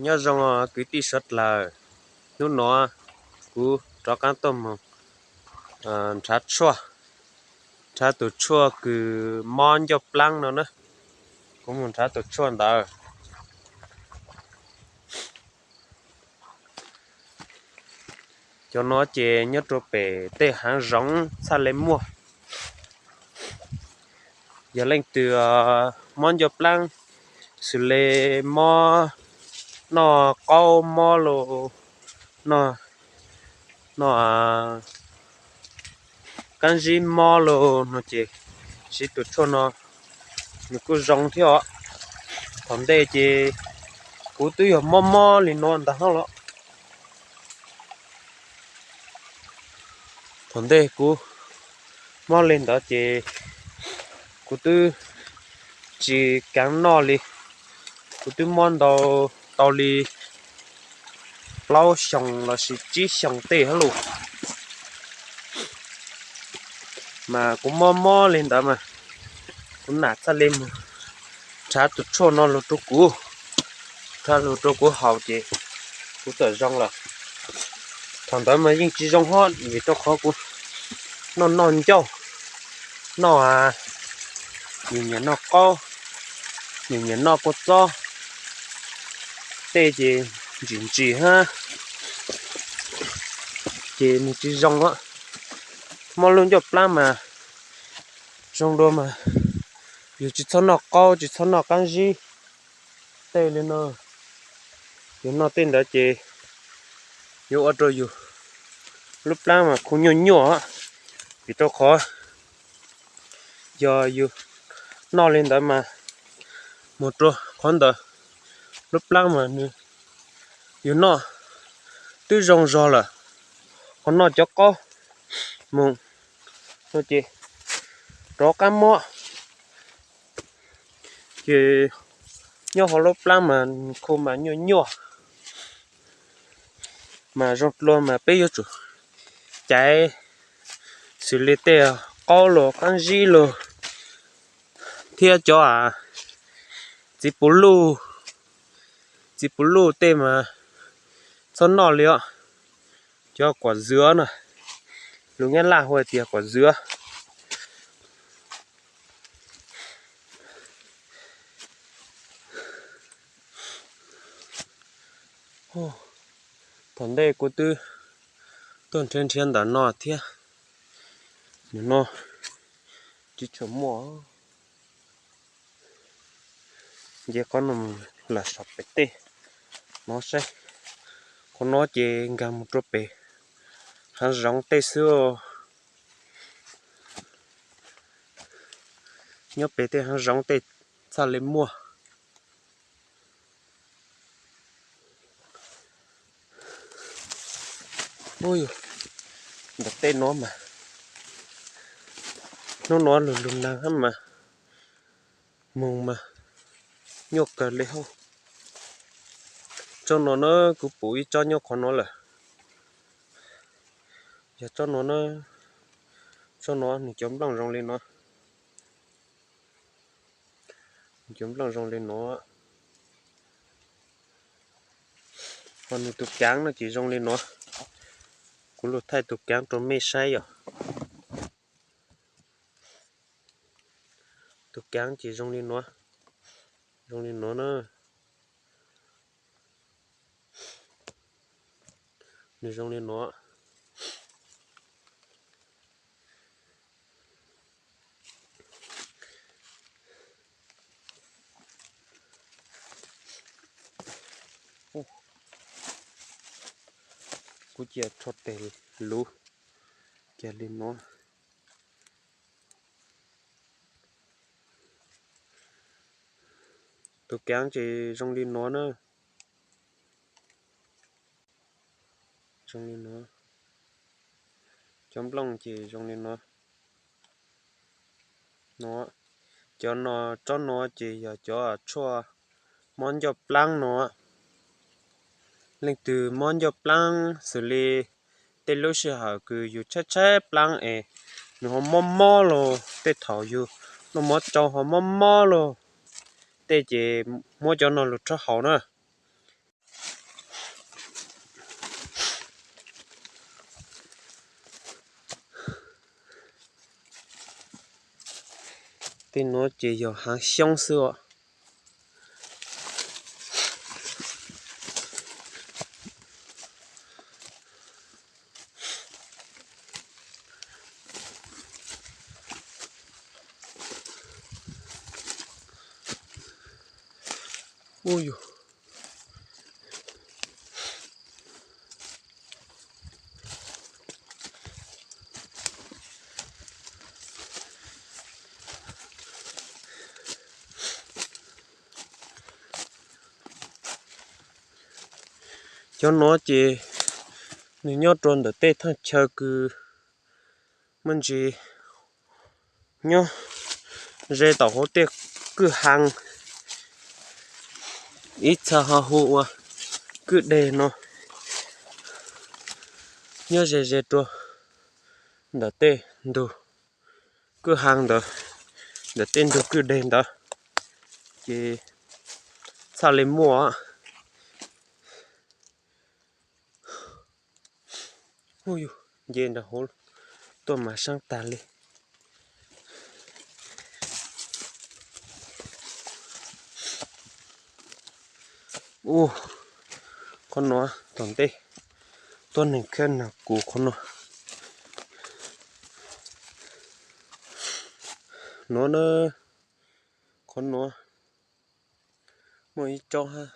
Nyob zoo kwv tij suav dlawg, hnub nuav kuv rov qaab tuaj moog nrhav tshuaj, nrhav tus tshuaj kws mob ncauj plaab no na. Kuv moog nrhav tus tshuaj ntawd. Cov nuav ces nyob rua pem tej haav zoov txhaj le muaj. Yog leej twg mob ncauj plaab, xws le mob noj qaub mob los, noj qaab zib mob los no ces siv tus tshuaj no nws kuj zoo thiab os. Thaum ntej ces kuv twb yog mob mob li no ntag hab los. Thaum ntej kuv mob li ntawd ces kuv twb tsis kaav noj li. Kuv twb mob ntau, tau li plaub xyoos lossis tsib xyoos tej hab los. Mas kuv mob mob li ntawd mas kuv nam txhaj le moog nrhav tus tshuaj no lug rua kuv, nrhav lug rua kuv haus ces kuv txawm zoo lawm. Thaum ntawd mas yeej tsis zoo hab vim rau qhov kuv noj noj ncauj, noj, nyiam nyiam noj qaub, nyiam nyiam noj kua txob tej ces ntsim ntsim hab ces nws tsis zoo. Mob lub ncauj plaab mas zoo dua mas yus tsis txhob noj qaub, tsis txhob noj qaab zib tej li no. Yus noj tej ntawd ces yuav ua rau yus lub plaab mas khu nyuaj nyuaj, vim rau qhov yog yus noj li ntawd mas moog rua qhov ntawd lub plaab mas nws, yus noj twb zoo zog lawm, ho noj cov qaub moog no ces rov qaab mob. Ces nyob hauv lub plaab mas khu mas nyuaj nyuaj, mas zoo dlua mas peb yuav tsum caiv xws li tej qaub los qaab zib los thiab cov txiv puv luj, txiv puv luj tej mas txhob noj li os. Cov kuam zwv na, lus Nyab Laj hu hais tias kuam zwv. Thaum ntej kuv twb tuaj nrhiav nrhiav ntawm no thiab, nws no tsis tshua muaj. Nce qhov no lam saum pem tej no saib. Qhov no ces nkaag mus rua pem haav zoov tej xwb. Nyob pem tej haav zoov tej txhaj le muaj. Ntawm tej no mas hnub no lug lug naag hab mas moog mas nyuaj kawg le hab. Tsob no na, kuv pum ib tsob nyob qhov no lawm. Yog tsob no na, tsob no nws cov nplooj zoo li no. Nws cov nplooj zoo li no. Ho nws tus kaav no ces zoo li no. Kuv lug thaij tus kaav rau mej saib yom. Tus kaav ces zoo li no, zoo li no na. Nws zoo li no. Kuv cia rho tes luv kiag li no. Tus kaav ces zoo li no na. Zoo li no. Cov nplooj ces zoo li no. No, cov no, tsob no ces yog cov tshuaj mob ncauj plaab no. Leej twg mob ncauj plaab xws li tej lub sij hawm kws yus tshaib tshaib plaab es nws ho mob mob los tej thaum yus noj mov tsau ho mob mob los tej ces muab cov no lug rhaub haus na. Tej nuav ces yog haav xyoob xwb os. Cov nuav ces nws nyob rua ntawm tej thaaj chaw kws muaj ntsis nyob ze tom hauv tej kwj haa, ib txha ho hu ua kwj deg no, nyob ze ze rua ntawm tej ntug kwj haa ntawd, ntawm tej ntug kwj deg ntawd, ces txhaj le muaj. Nce nram hauv tuaj mas saab tag li. Ua, qhov nuav tom ntej tuab neeg khab nag kuv qhov nuav. Nuav na, qhov nuav muaj ib tsob hab,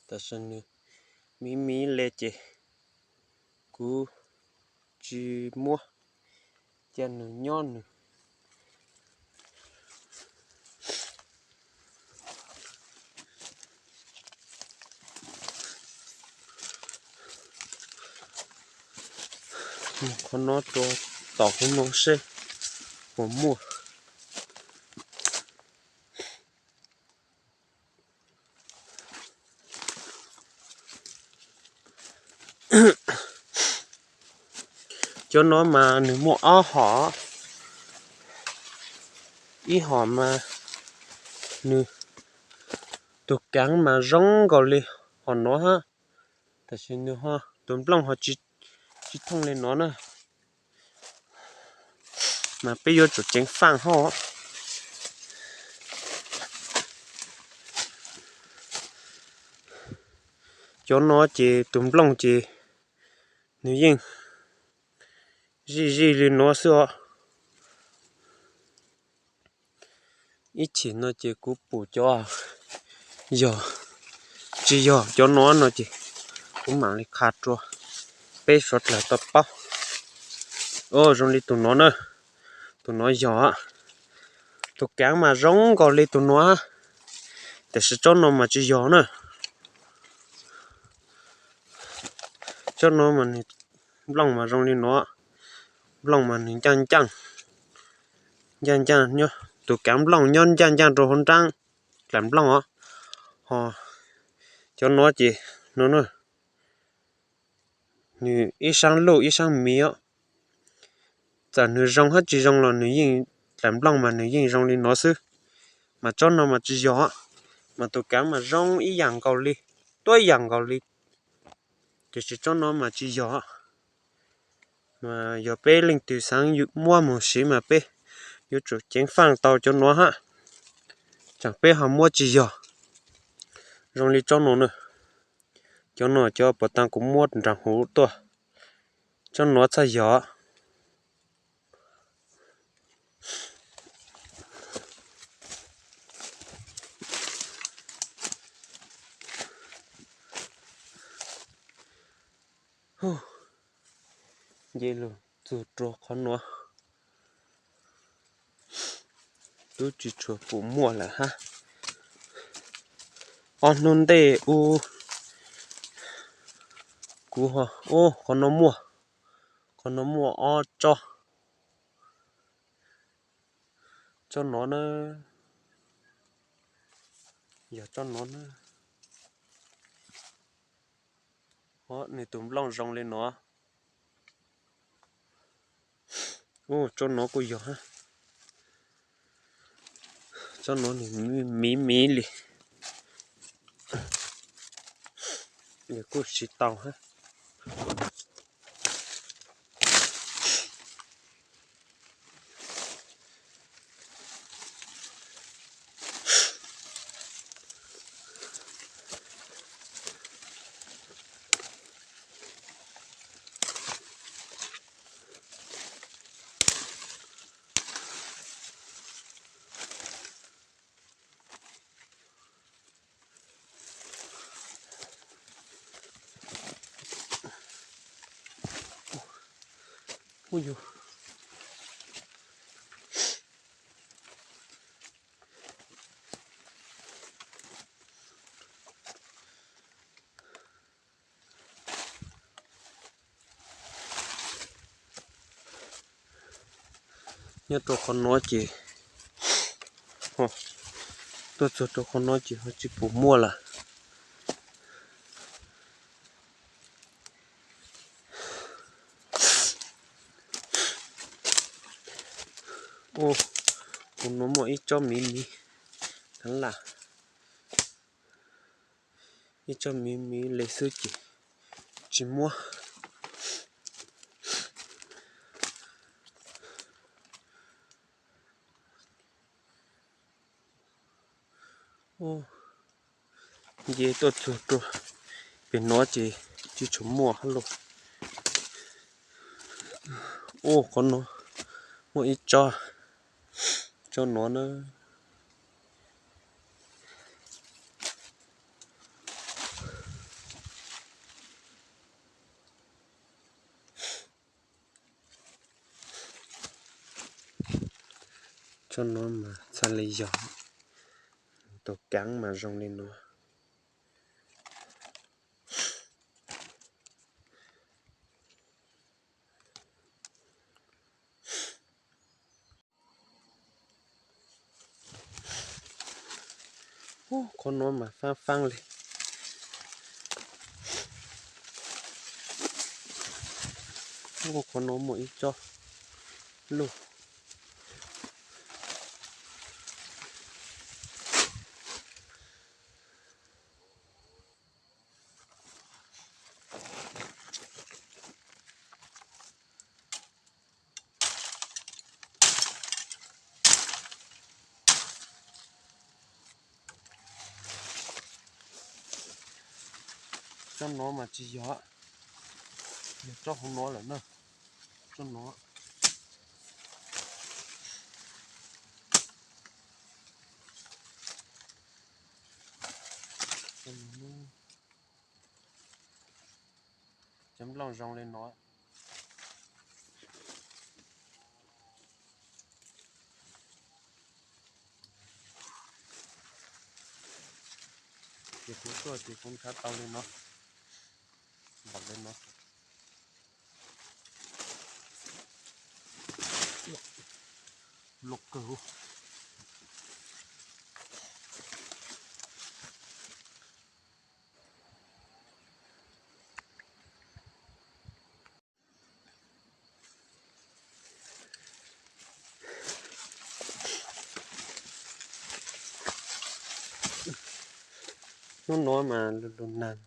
tab sis nws miv miv le ces kuv tsis muab, cia nws nyob nws. Qhov no rua tom hauv no seb puas muaj. Cov no mas nws muaj ob hom, ib hom mas nws tus kaav mas zoo nkaus li hom nuav hab, tab sis nws ho tus nplooj ho tsis thooj li nuav na. Mas peb yuav tsum ceev faaj hab. Cov no ces tus nplooj ces nws yeej zij zij li nuav xwb os. Ib chim no ces kuv pum cov yog tsis yog cov nuav no ces kuv mam li qha rua peb suav dlawg tau paub. Zoo li tus nuav na, tus nuav yog, tus kaav mas zoo nkaus li tus nuav, tab sis tsob no mas tsis yog na. Tsob no mas nws nplooj mas zoo li nuav, nplooj mas nws ncaaj ncaaj, ncaaj ncaaj nyob, tus kaav nplooj nyob ncaaj ncaaj rau hauv nraab dlaim nplooj os. Ho cov nuav ces no na, nws ib saab luj ib saab miv os. Txawm nws zoo hab tsis zoo los nws yeej, dlaim nplooj mas nws yeej zoo li nuav xwb. Mas tsob no mas tsis yog, mas tus kaav mas zoo ib yaam nkaus li, tuab yaam nkaus li, tiam sis tsob no mas tsis yog. Mas yog peb leej twg xaav muab moog siv mas peb yuav tsum ceev faaj tau cov nuav hab, tsaam peb ho muab tsis yog. Zoo li tsob no na, cov no cov puag ta kuv muab nraag huv tuaj, tsob nuav txhaj yog. Nce lug txug rua qhov nuav, tub tsis tshua pum muaj lawm hab. Ob hnub ntej ub, kuv, ub, qhov no muaj, qhov no muaj ob tsob. Tsob no na, yog tsob no na. Nws tus nplooj zoo li no. Ub, tsob no kuj yog hab. Tsob no nws miv miv li, nws kuj siv tau hab. Ub yus. Nyob rau qhov no ces, tuaj txog rau qhov no ces ho tsis pum muaj lawm. Ub, qhov no muaj ib tsob miv miv, thav lam, ib tsob miv miv le xwb ces tsis muab. Nce tuaj txog rau pem no ces tsis tshua muaj hab lauj. Ub, qhov no muaj ib tsob, tsob no na. Tsob no mas txhaj li yog, tus kaav mas zoo li no. Ub, qhov no mas faab faab li. Ub, qhov no muaj ib tsob luj. Tsob no mas tsis yog, yog tsob hauv no lawm na. Tsob no. Cov nplooj zoo li no. Ces kuv tuaj ces kuv nrhav tau li no, npaum li no. Loj kawg. Hnub no mas lug lug nag,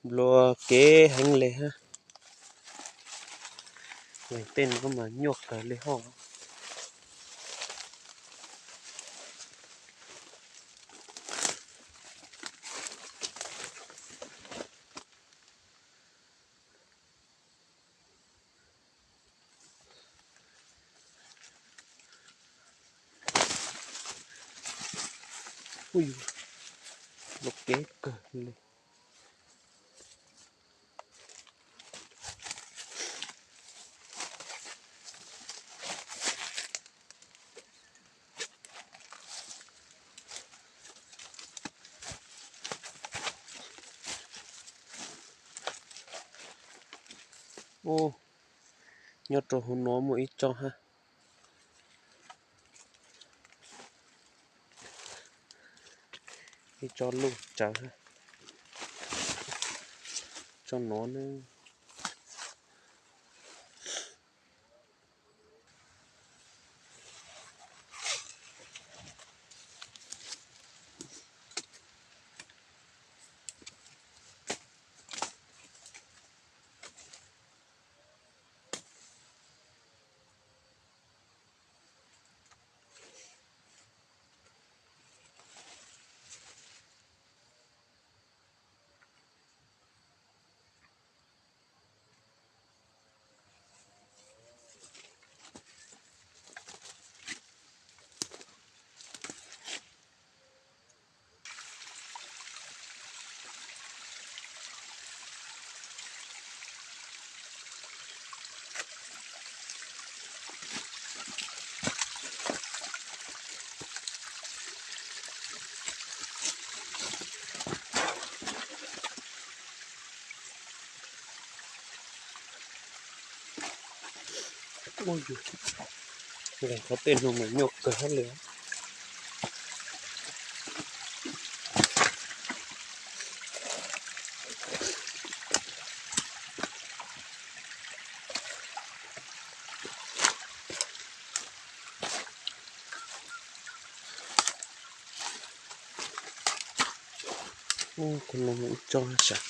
nplua kev heev le hab. Leej tej no mas nyuaj kawg le hab. Ub yus, nplua kev kawg li. Ub, nyob rau hauv no muaj ib tsob hab. Ib tsob luj tsawv hab. Tsob no ne. Ua yus, qhov tej no mas nyuaj kawg li. Ub, kuv no mus ib tsob sav.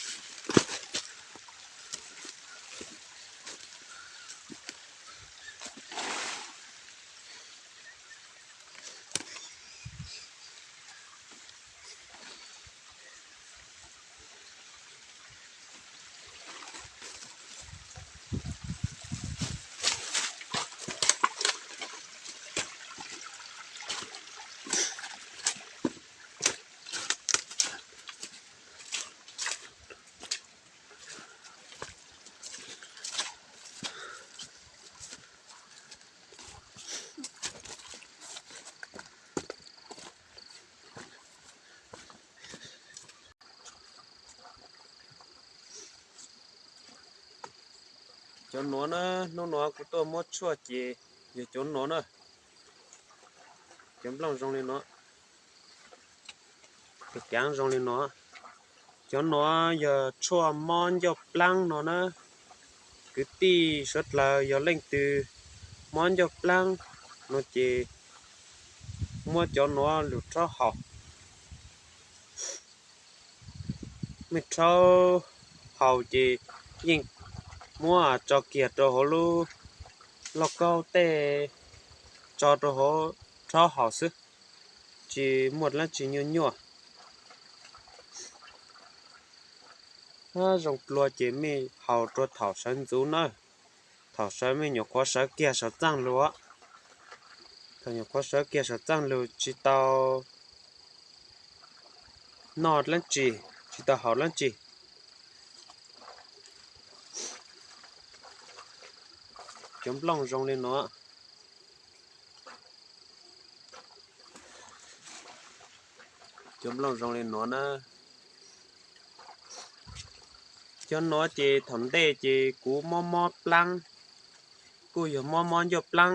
Cov nuav na, hnub nuav kuv tuaj muab tshuaj ces yog cov nuav na. Cov nplooj zoo li nuav, tus kaav zoo li nuav. Cov nuav yog tshuaj mob ncauj plaab no na. Kwv tij suav dlawg yog leej twg mob ncauj plaab no ces muab cov nuav lug rhaub haus. Mej rhaub haus ces yeej muab tso kiag rau hauv lub lauj kaub tej, tso rau hauv rhaub haus xwb, tsis muaj dlaab tsi nyuaj nyuaj. Zoo dlua ces mej haus rua thaum sawv ntxuv na. Thaum sawv mej nyuam qhuav sawv kiag saum txaaj lug, thaum nyuam qhuav sawv kiag saum txaaj lug tsis tau noj dlaab tsi, tsis tau haus dlaab tsi. Cov nplooj zoo li nuav. Cov nplooj zoo li nuav na. Cov nuav ces thaum ntej ces kuv mob mob plaab, kuj yog mob mob ncauj plaab,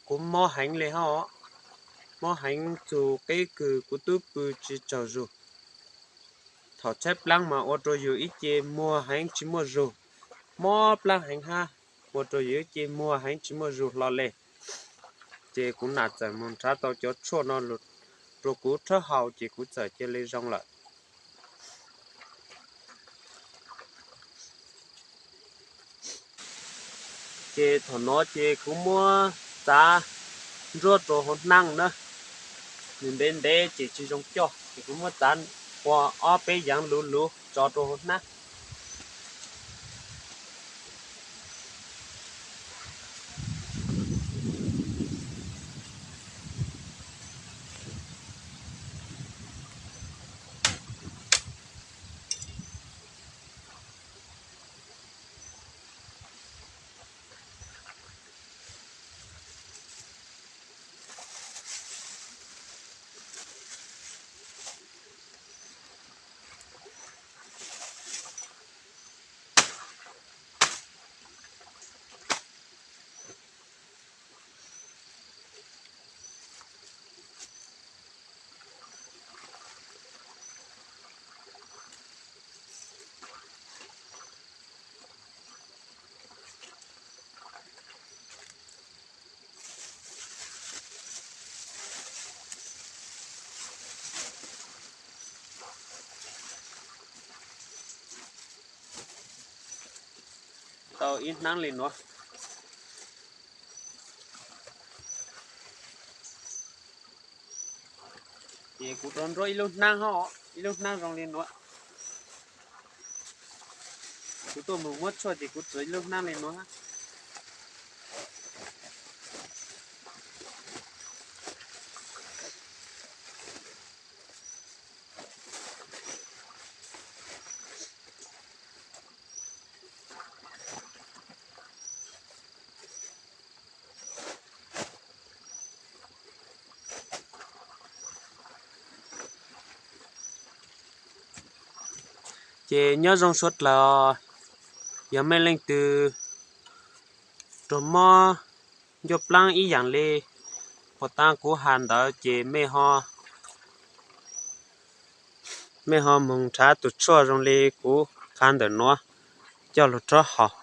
kuv mob heev li hab, mob heev txug qib kws kuv tub pw tsis tsaug zug. Thaum tshaib plaab mas ua rua yus ib ce muag heev tsis muaj zug, mob plaab heev hab, ua rua yus ib ce muag heev tsis muaj zug hlo le. Ces kuv nam txawm moog nrhav tau cov tshuaj no rua kuv rhaub haus ces kuv txawm cia li zoo lawm. Ces thaum nuav ces kuv muab txav nruab rua hauv hnaab na, nws ntev ntev ces tsis zoo coj ces kuv muab txav ua ob peb yaav luv luv tso rua hauv hnaab. Tau ib hnaab li nuav. Ces kuv rua nruab ib lub hnaab hab, ib lub hnaab zoo li nuav. Kuv tuaj mus muab tshuaj ces kuv tsuav ib lub hnaab li nuav hab. Ces nyob zoo suav dlawg, yog mej leej twg Raug mob ncuaj plaab ib yaam le puas taab kuv has ntawd ces mej ho moog nrhav tug tshuaj zoo le kuv qha ntawm nuav coj lug rov haus.